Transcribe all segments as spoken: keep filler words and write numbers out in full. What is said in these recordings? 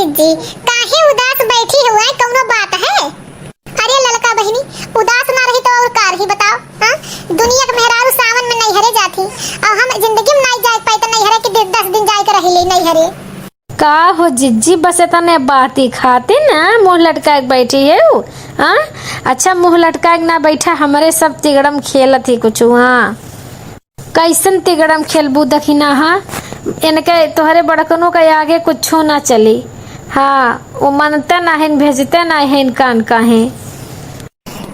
जी, काहे उदास बैठी हुआ है, कौनो बात है? अरे ललका बहिनी, उदास ना रही तो और का रही बताओ, हाँ? दुनिया के मेहरारू सावन में नैहरे जाती, और हम जिंदगी में नहीं जाए पाई तो नैहरे के दस दिन जाए के रही ले नैहरे। का हो जिज्जी, बस इतने बाती खातिर ना मुँह लटकाए के बैठी है उ, हाँ? अच्छा, मुँह लटकाए के ना बैठा, हमरे सब तिगड़म खेलत ही कुछ, हाँ। कैसन तिगड़म खेलबू दखिनाहा? इनके तोहरे बड़कनों के आगे कुछो ना चली। हाँ, वो मनते ना हैं, भेजते ना हैं कान काहे।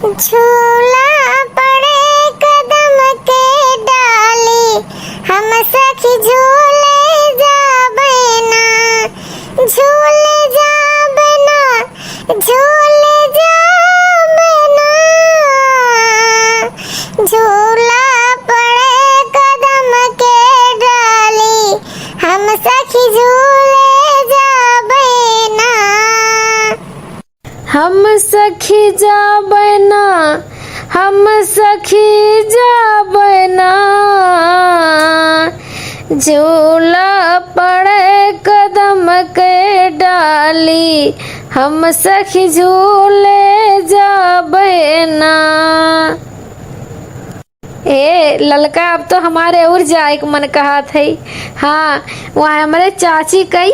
झूला पड़े कदम के डाली, हम सखी झूले जाबे ना, झूले जाबे ना, झूले जाबे ना। झूला पड़े कदम के डाली, हम सखी झूले जाबे ना। हम सखी जाबे ना, हम सखी जाबे ना। झूला पड़े कदम के डाली, हम सखी झूले जाबे ना। ए ललका, अब तो हमारे और जाए के मन कहत है। हाँ, वहाँ हमरे चाची कई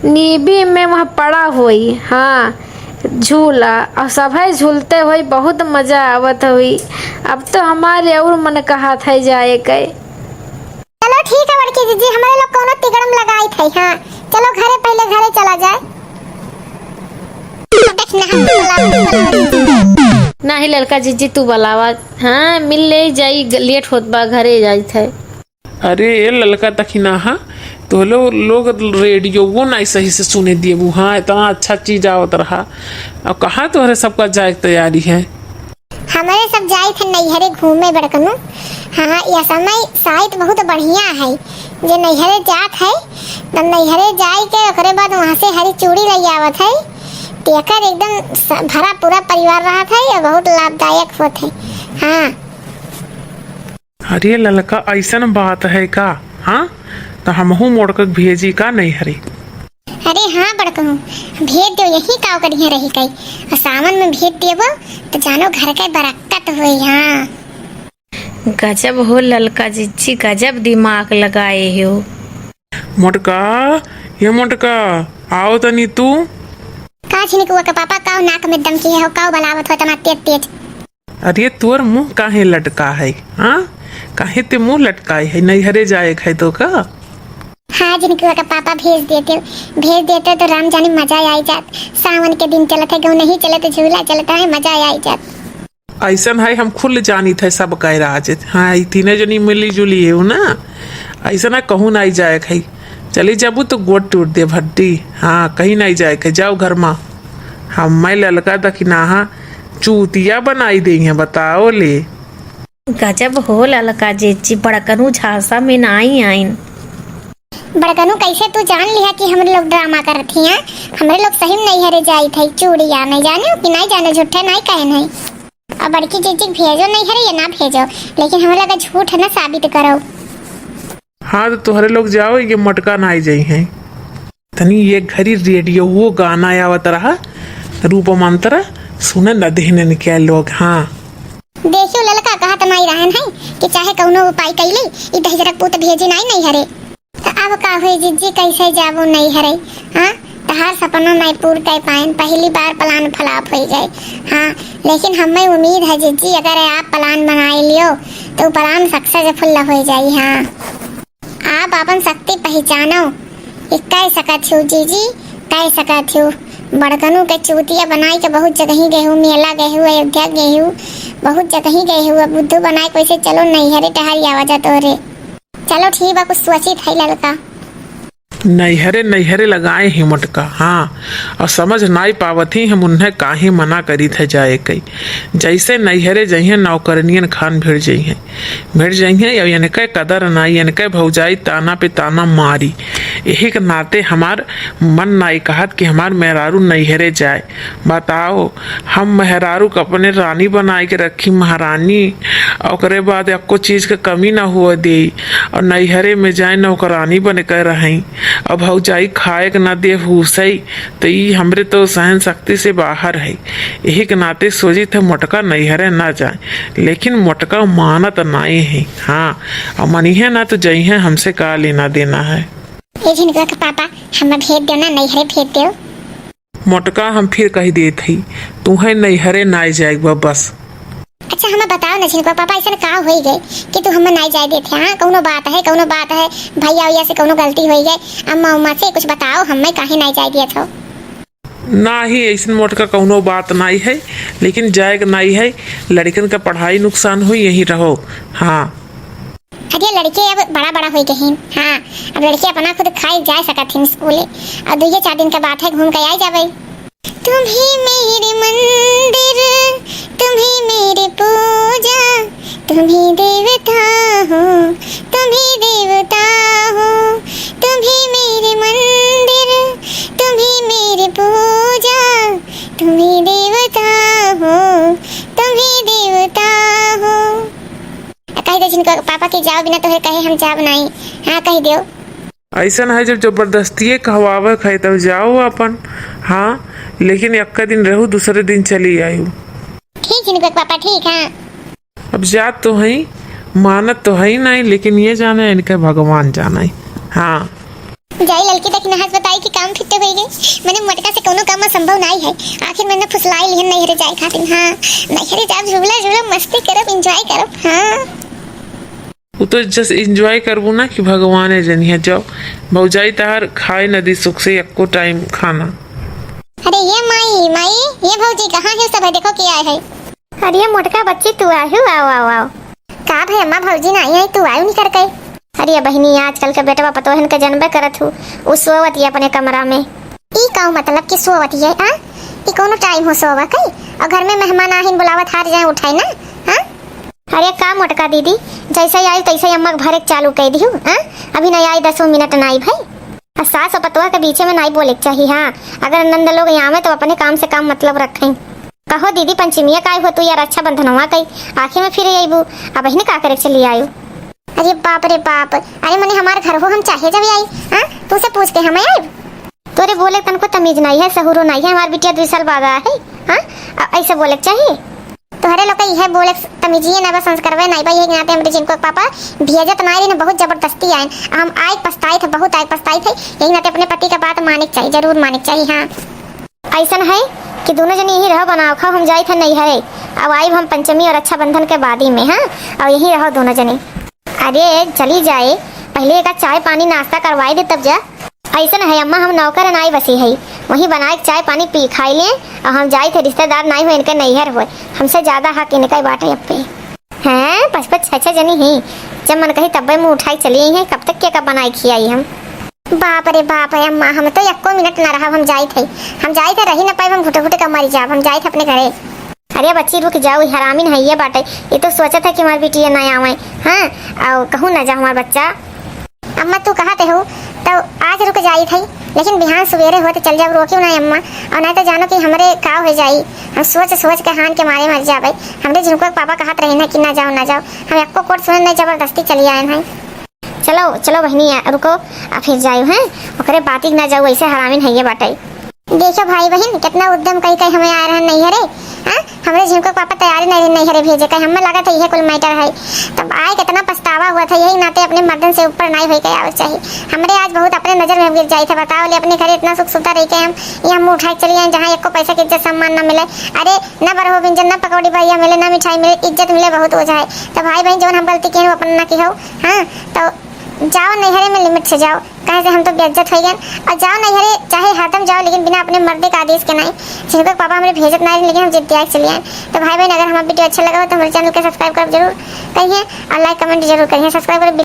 नीबी में वहाँ पड़ा होई। हाँ, झूला, और सभे झूलते होई, बहुत मजा आवत होई। अब तो हमारे और मन कहत है जाए के। चलो ठीक है बड़की जीजी, हमरे लोग कौनो तिगड़म लगाई थे। हाँ, चलो घरे, पहले घरे चला जाए। नहीं ललका जीजी, तू बुलावा। हाँ, मिल ले जाई, लेट होत बा, घरे जाइत है। अरे ए ललका दखिनाहा, तोहलो लोग रेडियोवो नाई सही से सुने दिएबू। हाँ, इतना अच्छा चीज आवत रहा, अब कहाँ तोहरे सबका जाए के तैयारी है? हमरे सब जाइत है नैहरे घूमे बड़कनू। हाँ, यह समय शायद बहुत बढ़िया है, जे नैहरे जात है, तब नैहरे जाए के ओकरे बाद वहाँ से हरी चूड़ी लई आवत है, तेकर एकदम स-, भरा पूरा परिवार रहत है और बहुत लाभदायक होत है। हाँ। अरे ललका, ऐसन बात है का? हाँ, तो हमहू मोटका के भेजी का नैहरे? अरे हाँ बड़कनू, भेज दो, यही का ओकर यहाँ रही कई, और सावन में भेज देबो तो जानो घर के बरकत होई। हाँ। गजब हो ललका जिज्जी, गजब दिमाग लगाए हो। मोटका, ये मोटका, आओ तनी तू। का झिनकुआ के पापा, का नाक में दम किहे हो, का बलावत हो तना तेज तेज? अरे तोर मुँह काहे लटका है, हाँ? काहे ते मुँह लटकाए है? नैहरे जाए के है तो का? हाँ, झिनकुआ के पापा भेज देते, भेज देते तो राम जाने मजा आई जात। सावन के दिन चलत है, गौनही चलत है, झूला चलत है, मजा आई जात। ऐसन है, हम खुल जानित है सब कह राज। हाँ, ई तीने जनी मिली जुली है ना, ऐसा ना कहूँ नाई जाए के है। चली जाबू तो गोड़ टूट दे भड्डी। हाँ, कहीं नाई जाए के, जाओ घर मा। हम मैं ललका दखिनाहा चूतिया बनाई दे हैं, बताओ ले। गजब हो ललका जिज्जी, बड़कनू झांसा में नाई आइन। बड़कनू, कैसे तू जान लिहा कि हमरे लोग ड्रामा करत ही हैं? हमरे लोग सही में नैहरे जाइत है, चूड़िया नहीं जाने कि नहीं जाने, झूठे नहीं कहन है। अब बड़की जिज्जी के भेजो नैहरे या ना भेजो, लेकिन हमरे लगे झूठ ना साबित करो। हाँ, तो तोहरे लोग जाओ, ये मोटका नाई जाई हैं। तनी ये घरी रेडियो वो गाना आवत रहा, रूप मंत्र सुने न देहने के लोग। हाँ। देखियो ललका, कहत नाई रहन है कि चाहे कौनो उपाय कैले, ई दहिजरक पूत भेजी नाई नैहरे। तो अब का होई जिज्जी, कैसे जाबो नैहरे? हाँ, तहार सपना नाई पूर कर पाएन, पहली बार plan flop हो गए। हाँ, लेकिन हमें उम्मीद है जिज्जी, अगर आप plan बनाए लियो तो plan successful हो जाई। हाँ, आप अपन शक्ति पहचानो, ये कह सकत हो जिज्जी, कह सकत हो। बड़कनू के चूतिया बनाई के बहुत जगह गए हो, मेला गए हो, अयोध्या गए हो, बहुत जगह गए हो। अब बुद्धू बनाए के वैसे चलो नैहरे टहर आवा जा तोरे। चलो ठीक बा, कुछ सोचित है ललका। नैहरे नैहरे लगाए ही मोटका, हाँ, और समझ नाई पावत ही हम उन्हें काहे मना करीत है जाए के। जैसे नैहरे जइहें नौकरनियन खान भिड़ जइहें, भिड़ जइहें, और इनके कदर नाई, इनके भौजाई ताना पे ताना मारी। यही के नाते हमार मन नाई कहत कि हमार मेहरारू नैहरे जाए। बताओ, हम मेहरारू के अपने रानी बनाए के रखी, महारानी, ओकरे बाद एको चीज के कमी ना हुआ देई, और नैहरे में जाए नौकरानी बन के रही। अब भौजाई खाए के ना दे हुसई, त ई हमरे तो सहन शक्ति से बाहर है। यही के नाते सोचित है मोटका नैहरे ना जाए, लेकिन मोटका मानत नाई है। हाँ, अब मनिहे ना तो जइहे, हमसे का लेना देना है। ए झिनकुआ के पापा, हमें भेज देव ना, नैहरे भेज देव। मोटका, हम फिर कहि देत हई, तुहैं नैहरे नाई जाइक बा बस। अच्छा, हमें बताओ ना झिनकुआ पापा, अइसन का होइ गए कि तू हमें नाई जाए देत है? हाँ, कउनो बात है, कउनो बात है, भैया वैया से कउनो गलती होइ गए, अम्मा उम्मा से कुछ बताओ, हमें काहे नाई जाए देत हो? नाही, अइसन मोटका कउनो बात नाई है, लेकिन जाएक नाई है, लड़िकन का पढ़ाई नुकसान होई, यहीं रहो। हाँ। अरे लड़के अब बड़ा बड़ा होइ गए हैं। हाँ, अब लड़के अपना खुद खाए जा सकत हैं स्कूले। अब दुइये चार दिन का बात है, घूम के आए जाबे। तुम्ही मेरे मंदिर, तुम्ही मेरे पूजा, तुम्ही देवता हो, तुम्ही देवता हो, तुम्ही मेरे मंदिर, तुम्ही मेरे पूजा, तुम्ही देवता हो, तुम्ही देवता हो। आ कहि दे झिनकुआ पापा के जाओ, बिना तोहरे कहे हम जाब नाई। हाँ, कहि देव। अइसन है, जब जबरदस्तिये कहवावे खाए तब जाओ अपन। हाँ, लेकिन एक्का दिन रहू, दूसरे दिन चली आयु। ठीक झिनकुआ पापा, ठीक है। अब जात तो हई, मानत तो हई नाई, लेकिन ये जाने इनका भगवान जाने। हाँ। जाई ललकी, देखी नहास बताई कि काम फिट होइ गए। मने मोटका से कउनो काम असंभव नाई है। आखिर मने फुसलाई लिहन नैहरे जाए खातिर। हाँ, नैहरे जाब, झूला झूला, मस्ती करब, enjoy करब। हाँ। उ तो just enjoy करबू ना कि भगवाने जनिहे। जाओ, भौजाई तहार खाए न दी सुख से एक्को time खाना। अरे ये माई, माई, ये भौजी कहाँ है सब है? देखो के आए है। अरे मोटका बच्ची तू आयु, आओ, आओ, आओ। का भई अम्मा भौजी नाई आई, तू आयु निकर के? अरे बहिनी, आजकल के बेटवा पतोहन के जनबे करत हू, उ सोवत ही अपने कमरा में। ई का मतलब कि सोवत ही है, आ? ई कउनो time हो सोवा के? और घर में मेहमान आहिन बुलावत हार जाए उठाई ना, हाँ? अरे का मोटका दीदी, जैसे आई तैसे अम्मा के भरे के चालू कइ दिहू, हाँ? अभी ना आई, दसों मिनट नाई भई। आ सास और पतोह के बीचे में नाई बोले के चाही, हाँ? अगर नंद लोग आवे तो अपने काम से काम मतलब रखें। कहो दीदी, पंचमिया काय हो तू या रक्षाबंधनवा कई आखिर में फिर अइबू, अबहिन का करे चली आयु? अरे बाप रे बाप, अरे मने हमार घर हो, हम चाहे जब आई, हाँ? तू से पूछ के हम आई? तोरे बोले तनको तमीज नाई है, सहूरो नाई है, हमार बिटिया दुई साल बाद आया है, हाँ? अ-, ऐसे बोले के चाही। तोहरे लोग के इहे बोले के तमीजिए ना बा, संस्कारवे नाई बा, यही नाते हमरे झिनकुआ पापा भेजत नाई रहे, बहुत जबरदस्ती आए। हम आए पछताइत है, बहुत आए पछताइत है, यही नाते अपने पति का बात माने के चाही, जरूर माने के चाही, हाँ। अइसन है कि दोनों जने यहीं रहो, बनाओ खाओ, हम जाइत है नैहरे। अब आइब हम पंचमी और रक्षाबंधन के बादी में, हाँ, और यहीं रहो दोनों जने। अरे चली जाए, पहले एका चाय पानी नाश्ता करवाई दे तब जा। अइसन है अम्मा, हम नौकर नाई बसी है, वहीं बनाए के चाय पानी पी खाई ले, और हम जाइत है रिश्तेदार नाई हो, इनके नैहर हो, हमसे ज्यादा हक इनका ही बाटे अब पे। हैं, पाँच पाँच छह छह जनी ही, जब मन कही तब्बे मुँह उठाई चली आई हैं, कब तक के का बनाई खियाई हम? बाप रे बाप रे अम्मा, हम तो एक्को मिनट ना रहब, हम जाइत है, हम जाइत है, रही ना पाइब, हम घुटे घुटे का मरी जाब, हम जाइत है अपने घरे। अरे बच्ची रुक जाओ, ई हरामिन है ये बाटे, ये तो सोचत है कि हमार बिटिया ना आवे, हाँ, और कहूँ ना जाओ हमार बच्चा। अम्मा तू कहत हो तो आज रुक जाइत है, लेकिन बिहान सुबेरे होत चल जाओ, रोकियो ना अम्मा, और नहीं तो जानो कि हमरे का हो जाई। हम सोच सोच के हान के मारे मर जाबे। हमरे झिनकुआ के पापा कहत रहे ना कि ना जाओ, ना जाओ, हम एक्को कोट सुने नहीं, जबरदस्ती चली आए हैं। चलो चलो बहिनी, आ, रुको, आ फिर जाओ हैं, ओकरे बाती ना जाओ, ऐसे हरामिन है ये बाटे। देखो भाई बहिन, कितना उद्यम कई कई हमें आए रहन नैहरे, हाँ? हमरे झिनकुआ के पापा तैयारी नहीं रहन नैहरे भेजे का, हमें लगा था यह कुल matter है। तब आए कितना पछतावा हुआ था, यही नाते अपने मर्दन से ऊपर नहीं होई के आवे चाहिए। हमरे आज बहुत अपने नजर में गिर जाई था, बताओ ले अपने घरे इतना सुख सुविधा रही के हम, ये हम उठा के चली आए जहाँ एको पैसा के इज्जत सम्मान ना मिले। अरे ना बरहो व्यंजन, ना पकौड़ी भैया मिले, ना मिठाई मिले, इज्जत मिले बहुत ओझा है। तो भाई बहन जौन हम गलती किए वो अपन ना की हो, हाँ? तो जाओ नैहरे में limit से जाओ, काहे से हम तो बेइज्जत हो गए। और जाओ नैहरे, चाहे हरदम जाओ, लेकिन बिना अपने मर्दे का आदेश के नहीं। झिनकुआ के पापा हमरे भेजत ना रहे, लेकिन हम जिद्दिया के चली आए। तो भाई बहन, अगर हमारा video अच्छा लगा हो तो हमारे channel के subscribe करब जरूर करिए और like comment जरूर करिए। Subscribe करब।